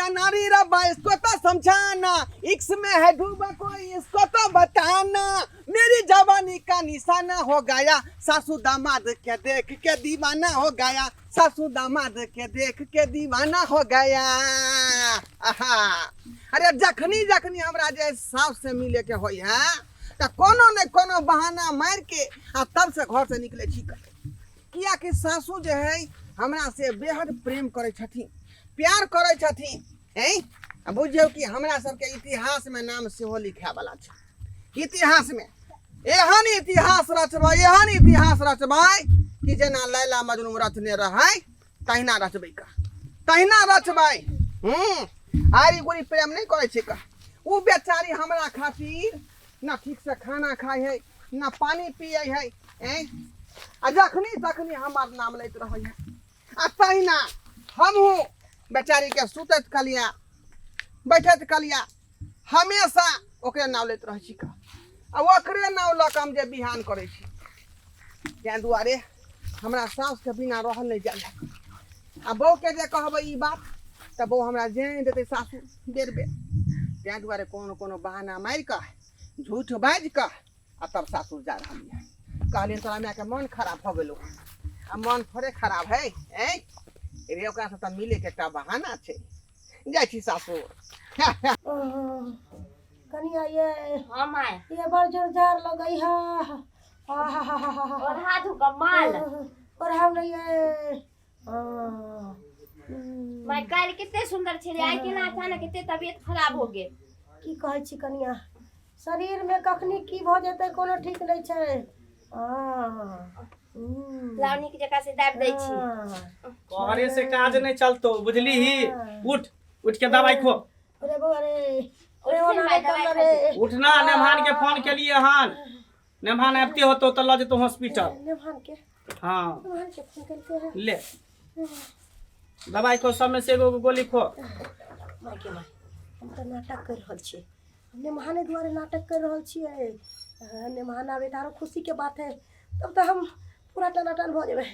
अनारी रब्बा इसको तो समझाना, इश्क में है डूबा कोई इसको तो बताना, मेरी जवानी का निशाना हो गया, सासू दामाद के देख के दीवाना हो गया, सासू दामाद के देख के दीवाना हो गया। आहा, अरे जखनी जखनी हमरा जे सास से मिले के होई है त कोनो ने कोनो बहाना मार के आ तब से घर से निकले छी। कियाकि सासू जे है हमरा से बेहद प्रेम करै छथिन, प्यार करै छथिन। हैं आ बुझियौ कि हमरा सबके इतिहास में नाम सेहो लिखै वाला छै। इतिहास में एहन इतिहास रचबै, एहन इतिहास रचबै कि जेना लैला मजनू रचने रहै तहिना रचबै का, तहिना रचबै। आरी गुरी प्रेम नहीं करै छै का। उ बेचारी हमरा खातिर ना ठीक से खाना खाइ है ना पानी पिए है, हैं आ जखनी तखनी हमार नाम लैत रहै है। आ तहिना हमहूँ बेचारी के सुतैत कलिया बैठैत कलिया हमेशा ओकरे नाम लैत रहै छी का। आ ओकरे नाम लऽ कऽ हम जे बिहान करै छी, ताहि दुआरे हमरा सासुके बिना रहल नहि जाइ। आ बहूके जे कहबै ई बात तऽ बहू हमरा जानि देतै सासु बेर बेर। ताहि दुआरे कोनो कोनो बहाना मारि कऽ झूठ बाजि कऽ आ तब सासुर जा रहलियै। कहलियै तोरा मायके मन खराब भऽ गेलौ। आ मन थोड़े खराब है, ऐं रे ओकरासँ तऽ मिलैके एकटा बहाना छै, जाइ छी सासुर। कनिया ये। हाँ माय। ये बड़ जोर जार लगई है। और हाथ कमाल और हम नहीं ये। माय काल कितने सुंदर छे आइ केना अचानक एते तबियत खराब हो गेल? की कहै छी कनिया, शरीर में कखनी की भऽ जेतै कोनो ठीक नहि छै। लाउ नीक जकाँ से दाबि दै छी। कहरे से काज नहीं चलतो बुझली ही। उठ उठ के दवाई खो। अरे बउआ रे, उठ अरे ओना माय, नहि दवाई करना खा रे। उठना, नेभान के फोन के लिए हन, नेभान आबते होतो तो ल जेतो हॉस्पिटल। नेभान के? हाँ नेभान के फोन करते हैं। ले दवाई खो, सब में से एगो गोली खो। माय के माय, हम तऽ नाटक कर रहल छी, नेमहाने दुआरे नाटक कर रहल छियै। नेमहान आबे तऽ आरो खुशी के बात है, तब तऽ हम पूरा टनाटन भऽ जेबै।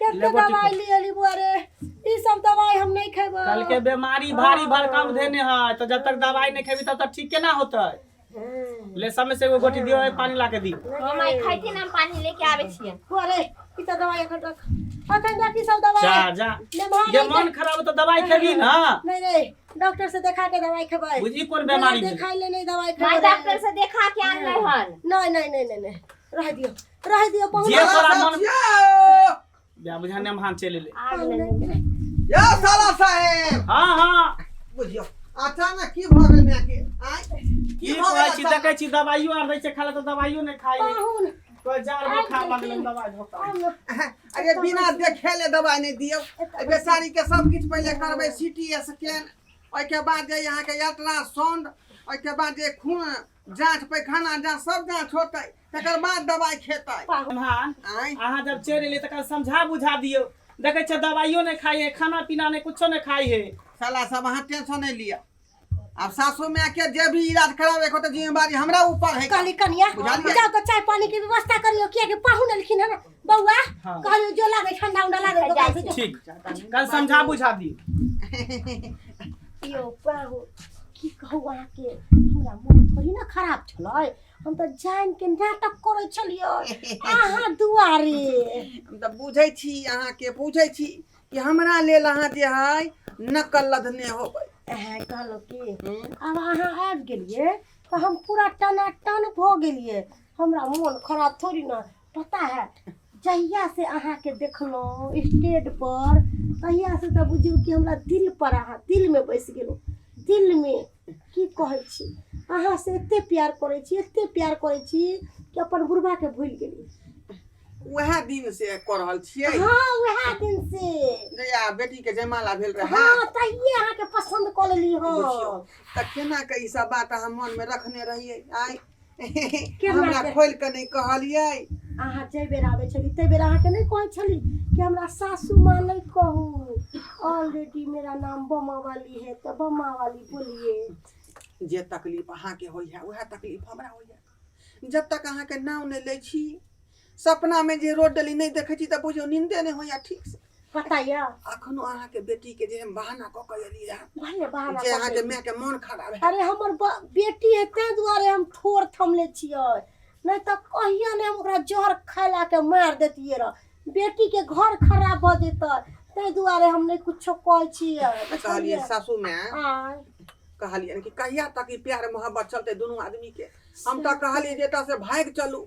कते दवाई लिए ली बुआ रे, ई सब दवाई हम नहीं खेबै। कल के बीमारी भारी भरकम धेने है तो जब तक दवाई नहीं खेबी तब तक ठीक केना होतै? ले सब में से एगो गोटी दियो, पानी ला के दी। हम आई खाइते ना, हम पानी लेके आवे छियै। बुआ रे, ई सब दवाई अखन रख, अखन रख ई सब दवाई। जा जा नेमहान ये आइते। मन खराब तो दवाई खेबी ना। नहीं रे, डॉक्टर से देखा के दवाई खेबै। बुझी कोन बीमारी भेलै? देखाइ ले नहीं दवाई माय खेबै। डॉक्टर से देखा के आनलै हन। नहीं नहीं नहीं नहीं नहीं, रह दियो रह दियो पहुना। जे तोरा मन यो जा बुझा नेमहान चलि एलै। आ गेलै। यो साला साहेब। हाँ हाँ बुझियो अचानक की भऽ गेल माय के? आँय की की भऽ कहै गेल? छी देखै छी दवाइयो आर दै छै खाला तऽ दवाइयो नहि खाइ है। पाहुन तो जार बोखार लगलै दवाई धोखा। अरे बिना देखेले दवाई नहि दियौ। एहि बेचारी के सब किछु पहिले करबै सीटी स्कैन, ओहिके बाद जे अहाँके अल्ट्रासाउंड, ओहिके बाद जे खून जाँच, पैखाना जाँच, सब जाँच होतै, तकर बाद दवाई खेतै। नेमहान आँय अहाँ जब चलि एलियै तकर समझा बुझा दियौ। देखै छियै दवाइयो नहि खाइ है, खाना पीना नहि कुछो नहि खाइ है। साला सब अहाँ टेंशन नहि लिअ। आब सासू माय के जे भी इलाज कराबे के होतै जिम्मेवारी हमरा ऊपर है। कहली कनिया बुझलियै? जाओ तो चाय पानी के व्यवस्था करियो, किया कि पाहुन एलखिन है ना बउआ। हाँ। कहलियो जो ला दे ठंडा उंडा ला दे दुकान से जो। ठीक, कल समझा बुझा दियौ। यो पाहुन की कहू अहाँके, हमरा मोन थोड़ी ना खराब छलै, हम तऽ जान के नाटक करै छलियै अहाँ दुआरे। हम तऽ बुझै छी अहाँके, बुझै छी कि हमरा लेल अहाँ जे है नकल लदने होबै। कहलहुँ कि आब अहाँ आबि गेलियै तऽ हम पूरा टनाटन भऽ गेलियै, हमरा मोन खराब थोड़ी ना। पता है जहिया से अहाँके देखलहुँ स्टेज पर तहिया से तऽ बुझियौ कि हमरा दिल पर अहाँ दिलमे बसि गेलहुँ, दिलमे। की कहै छी अहाँ से एते प्यार करै छी, एते प्यार करै छी कि अपन बुढ़बाके भूलि गेली। वएह दिन से कऽ रहल छियै? हाँ वएह दिन से, जहिया बेटी के जयमाला भेल रहै। हाँ तहिये अहाँके पसंद कऽ लेली। बुझियौ हम तऽ केना के ई सब बात अहाँ मन में रखने रहियै? आँय केना हमरा के? खोलि कऽ नहि कहलियै। अहाँ जाहि बेर आबै छली ताहि बेर अहाँके नहि कहै छली कि हमरा सासू माँ नहि कहू, ऑलरेडी मेरा नाम बमा वाली है तऽ बमा वाली बोलिए। जे तकलीफ अहाँके होइए उएह तकलीफ हमरा होइए। जब तक अहाँके नाम नहि लै छी, सपनामे जे रोड डली नहि देखै छी तऽ बुझियौ नींदे नहि होइए ठीक से। पता यऽ अखनो अहाँके बेटी के जे हम बहाना कऽ के एलियै हँ भले बहाना जे अहाँके कऽ माय के मोन खराब है अरे हमर बेटी है ताहि दुआरे हम ठोर थमले छियै नहि तऽ कहिया नहि हम ओकरा जहर खाय ला के मारि देतियै रह बेटी के घर खराब भऽ जेतै ताहि दुआरे हम नहि कुछो कहै छियै तऽ कहलियै सासू माय आँय कहलियनि कि कहिया तक ई प्यार मोहब्बत चलतै दुनू आदमी के हम तऽ कहलियै जे एतऽ से भागि चलू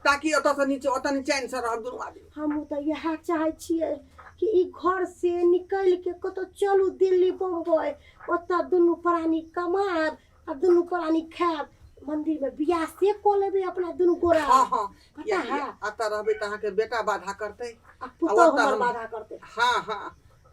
ताकि ओतऽ से नीचे ओतऽ नी चैन से रहब दुनू आदमी हमहूँ तऽ इएह चाहै छियै कि ई घर से निकलि के कतौ चलू दिल्ली बम्बई ओतऽ दुनू प्राणी कमायब आ दुनू प्राणी खायब मंदिर में बियाह से कऽ लेबै अपना दुनू गोरा हँ हँ पता कियाकि है एतऽ रहबै तऽ अहाँके बेटा बाधा करतै आ पुतोहु ओतऽ हमर हम- बाधा करतै हँ हँ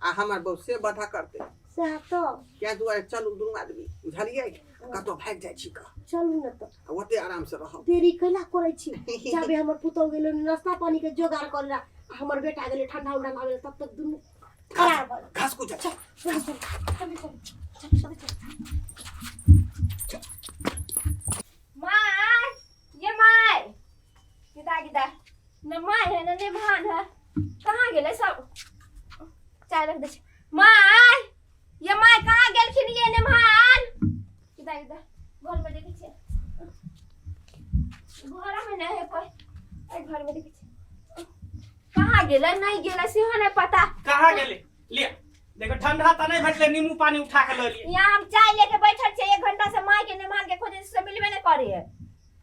आ हमर बहू से बाधा करतै सएह तऽ क्या दुआरे चलू दुनू आदमी बुझलियै कतौ भागि जाइ छी कऽ चलू ने तऽ आ ओते आराम से रहब देरी कैला करै छी जाबे हमर पुतोहु गेलै नाश्ता पानी के जोगाड़ करै ला आ हमर बेटा गेलै ठंडा उंडा लाबै ला तब तक दुनू फरार भऽ गेल। घास कुछ चल चल चल चल चल चल चल my ये my गिदा गिदा न my है न निभान है कहाँ गेलै सब चाय रख दै छी my ये my कहाँ गेलखिन ये निभान गिदा गिदा घर में देखै छियै घर में नहीं है कोई एहि घर में देखै छियै कहाँ गेलै नहीं गेलै सेहो नहीं पता कहाँ गेलै लिया देखो ठंडा तऽ नहि भेटलै नींबू पानी उठा के लऽ लिए यहाँ हम चाय लेके बैठल छियै एक घंटा से माय के निभान के खोजे से मिलबे नहीं करे है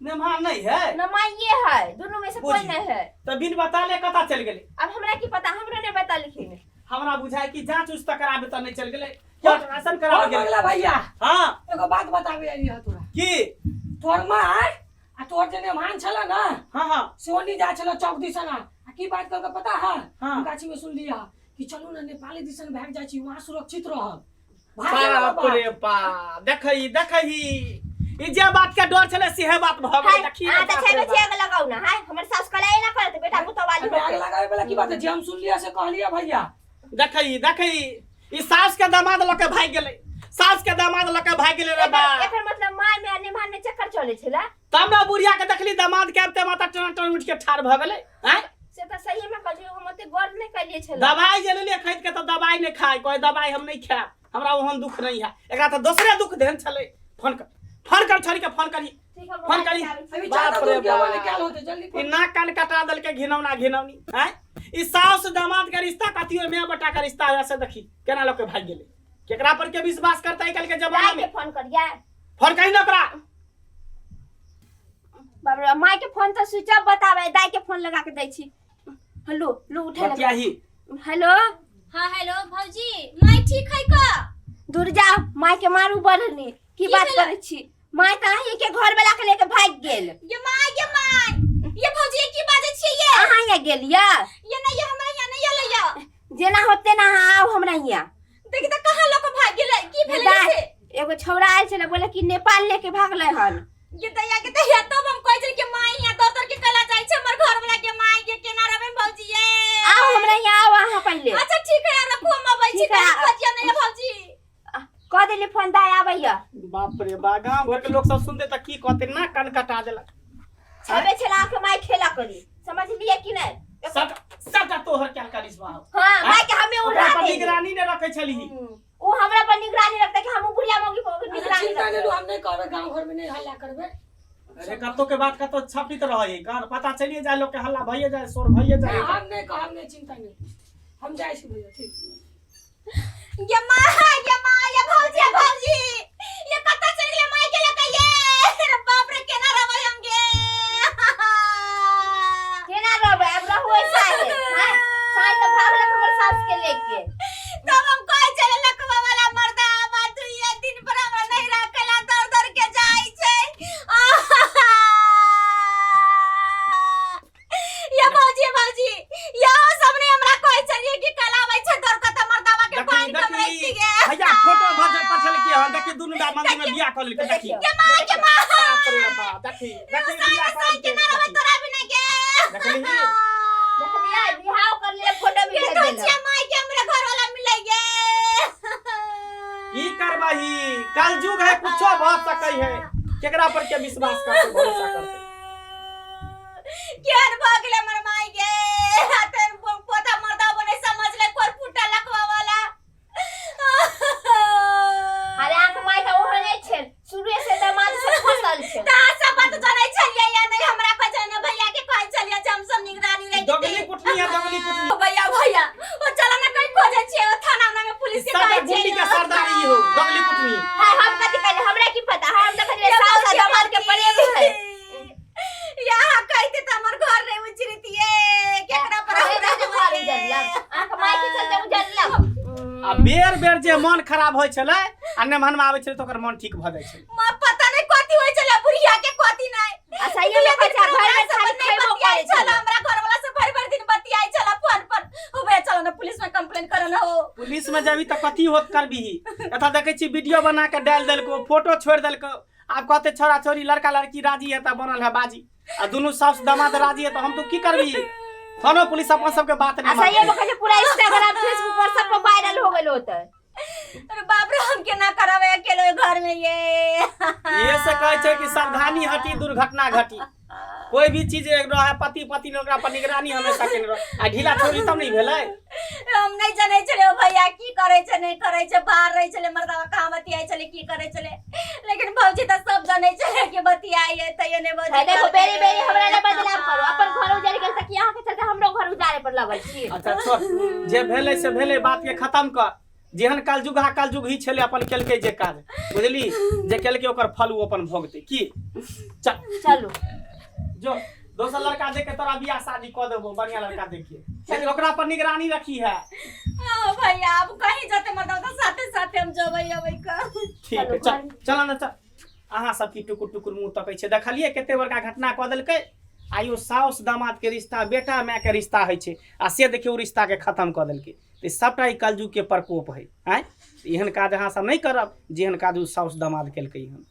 नेमहान नहीं है न माइये है दुनू में से कोई बुझी। नहीं है तऽ बिन बताले कतऽ चलि गेलै अब हमरा की पता हमरो नहीं बतेलखिन हमरा बुझाय कि जांच उच तऽ कराबे तऽ नहि चलि गेलै कि अल्ट्रासाउंड कराबे और गेलै मंगला भैया हाँ एगो बात बताबे अली है तोरा की तोहर माय आ तोहर जे नेमान छला ना हाँ हाँ सोनी जा छला चौक दिसन आ की बात करके पता है हाँ। गाछी में सुन लिया कि चलू ना नेपाली दिसन भाग जाइ छी वहाँ सुरक्षित रहब भाग गेल बाप बाबा। रे बाप देखही देखही ई जे बात के डर छले सेहे बात भऽ गेलै देखी हां त छै बे आग लगाउ ना हाय हमर सास कला एना करत बेटा पुतो वाली अबे आग लगावे वाला की बात है जे हम सुन लिया से कहलिए भैया देखही देखही ई सास के दामाद लऽ के भागि गेलै सास के दामाद लऽ के भागि गेलै रे बा एकर मतलब माय में आ निमान में चक्कर चले छला तब ने बुढ़िया के देखली दामाद के आबिते माता टना टन उठ के ठाढ़ भऽ गेलै आँय से त सही में कहलियो हम ओते गौर नहीं कलिए छला दवाई जे लेलियै खरीद के तऽ दवाई नहि खाय कहै दवाई हम नहि खायब हमरा ओहन दुख नहि है एकरा तऽ दोसरे दुख देन छलै फोन कर फोन कर छोड़ी के फोन करी ठीक है फोन करी अभी बाप ज्यादा रे दूर के हवा बाप। निकाल होते जल्दी ई फोन नाक कान कटा देलकै घिनौना घिनौनी आँय ई सास दामाद के रिश्ता कथियो माय बेटा के रिश्ता है से देखी केना लोग के भागि गेलै केकरा पर के विश्वास करता है कल के जमाना दाई के में फोन करिया फोन करी ना ओकरा बाप रे माय के फोन त स्विच ऑफ बतावे दाई के फोन लगा के दै छी हेलो लो उठा लगा बतियाही हेलो हाँ हेलो भौजी माय ठीक है का दूर जाओ माय के मारू बढ़नी की की बात भेलै? करै छी माय तऽ अहीं के घर वाला के लेके भागि गेल ये माय ये माय ये भौजी ये की बाजै छियै ये अहाँ यहाँ गेलियै ये नहीं ये हमरा यहाँ नहीं एलै ये जेना होते ना अहाँ आउ हमरा हियाँ देखी तऽ कहाँ लऽ कऽ भागि गेलै की भेलै दाइ, से एगो छौड़ा आयल छलै बोले कि नेपाल लेके भागलै हन ये दैया के दैया तब हम कहै छलियै कि माय यहाँ दौड़ दौड़ के कला जाइ छै हमर घर वाला के माय ये केना रहबै भौजी ये आउ हमरा हियाँ आउ अहाँ पहिले अच्छा ठीक है रखू हम अबै छी ठीक है, कहीं खोजियो नहीं भौजी कह देली फोन दाइ आबैया बाप रे बा गाँव घर के लोग सब सुनते तऽ की कहते ना कान कटा देलक छबे छला के माय खेला करी समझलिए कि नहीं सब सबटा तोहर कैल करिश्मा हो हाँ माय के हमें ओकरा उड़ा पर देली। निगरानी ने रखे छलही ओ हमरा पर निगरानी रखते कि हम बुढ़िया मौगी पर अच्छा निगरानी चिंता नहीं रखते लो हम नहीं कहबे गांव घर में नहीं हल्ला करबे अरे कतो के बात कतो छपित रहे कान पता चलिए जाए लोग के हल्ला भइए जाए शोर भइए जाए नहीं, हम नहीं कहब नहीं चिंता नहीं हम जाइ छी भैया ठीक ये माँ ये माँ ये भौजी ये भौजी ये कतऽ चलि गेलै माय के लऽ के ये अरे बाप रे केना रहबै हम गे केना रहबै अब रहू ऐसा है हाँ साई तो भागलक हमर सास के लेके तब हम कहै छलै लकवा वाला मर्दा आबा दुइये दिन पर हमरा नहीं राखेला दौड़ दौड़ के जाइ छै ये भौजी भौजी यहो सबने हमरा कहै छलिए कि कल आबै छै दौड़ के त मर्दावा के देखी पानि कम देखी रखती गे भैया फोटो भजे पठल की हन देखी दुनू दा मंदिर में बियाह कर लेलकै देखी के माँ के माँ बाप रे बाप देखी देखी बियाह कर साई लेलकै के ना रहबै तोरा बिना के देखली देखलियै बिहाव कर ले फोटो भी के भेज तो देलक छियै माय के हमरा घर वाला मिलै गे की करबही कल युग है कुछो भऽ सकै है केकरा पर के विश्वास करते भरोसा करते केहन भऽ गेलै हमर माय गे तहन पोता मर्दा बने समझ ले कोर गुंडी के सरदार ई हो दगली कुटनी। हाय, हम कथी कहलियै? हमरा की पता? हम तऽ कहलियै सास आ दामाद के प्रेम है। यहाँ कहते त हमर घर नहीं उजरतिए, केकरा पर हम हम रहते घर उजरलक, अहाँके माय के चलते उजरलक। आ बेर बेर जे मन खराब होइ छलै आ नेमहनमा आबै छलै तऽ ओकर मन ठीक भऽ जाइ छलै। मां, पता नहीं कथी होइ छलै बुढ़िया के, कथी नहीं। आ सहिए में कहै छै, घर में खाली नहीं खैबो बतियाइ करै छल, छलै। हमरा घरवाला से भरि भरि दिन बतियाइ छल फोन पर। हो भैया, चलो ना, पुलिस में कंप्लेन करो ना हो। पुलिस में जाबी तऽ कथी होत करबीही? एतऽ देखै छी वीडियो बना के डालि देलको, फोटो छोड़ि देलको। आब कहते छोरा छोरी लड़का लड़की राजी है तऽ बनल है बाजी, आ दुनू सास दामाद राजी है तऽ हम तो की करबी? थानो पुलिस अपन सबके बात आ नहीं सहिए में मानतै। कहै छै पूरा इंस्टाग्राम फेसबुक पर सब पर वायरल हो गेल होतै। अरे बाप रे, हम केना करबै अकेले घर में ये? ये से कहै छै कि सावधानी हटी दुर्घटना घटी। कोई भी चीज एक रहे पति पति ने ओकरा पर निगरानी हमेशा केने रहे, आ ढीला छोड़ी तब नहीं भेलै। हम नहीं जनै छलै भैया की करै छै नहीं करै छै, बाहर रहै छलै मर्दावा, कहाँ बतियाइ छलै, की करै छलै, लेकिन भौजी तऽ सब जनै छलै कि बतियाइ है, तैयो नहि भौजी है देखो, करतै। बेरी बेरी हमरा नहि बदलाव करू। अपन घर उजड़ गेल तऽ की अहाँके चलते हमरो घर उजाड़े पर लगल छी? अच्छा छोड़, जे भेलै से भेलै, बात के खत्म कर। जेहन कलयुग हा कलयुग ही छलै, अपन केलकै जे काज, बुझली, जे केलकै ओकर फल ओ अपन भोगतै। की चल? चलू। जो दोसर लड़का देख के तोरा बियाह शादी कऽ देबो, बढ़िया लड़का देख के, लेकिन ओकरा पर निगरानी रखी है। हाँ भैया, अब कहीं जाते मर्दावा तऽ साथे साथे हम जबै अबै का। ठीक है, चल चल ना चल। अहाँ सब की टुकुर टुकुर मुँह तकै छै? देखलियै कते बड़का घटना कऽ देलकै? आइयो साउस दामाद के रिश्ता बेटा माय के रिश्ता होइ छै, आ से देखियौ ओ रिश्ता के खत्म कऽ देलकै। तऽ सबटा ई कलयुग के प्रकोप है। आँय, एहन काज अहाँ सब नहि करब जेहन काज ओ साउस दामाद केलकै हन।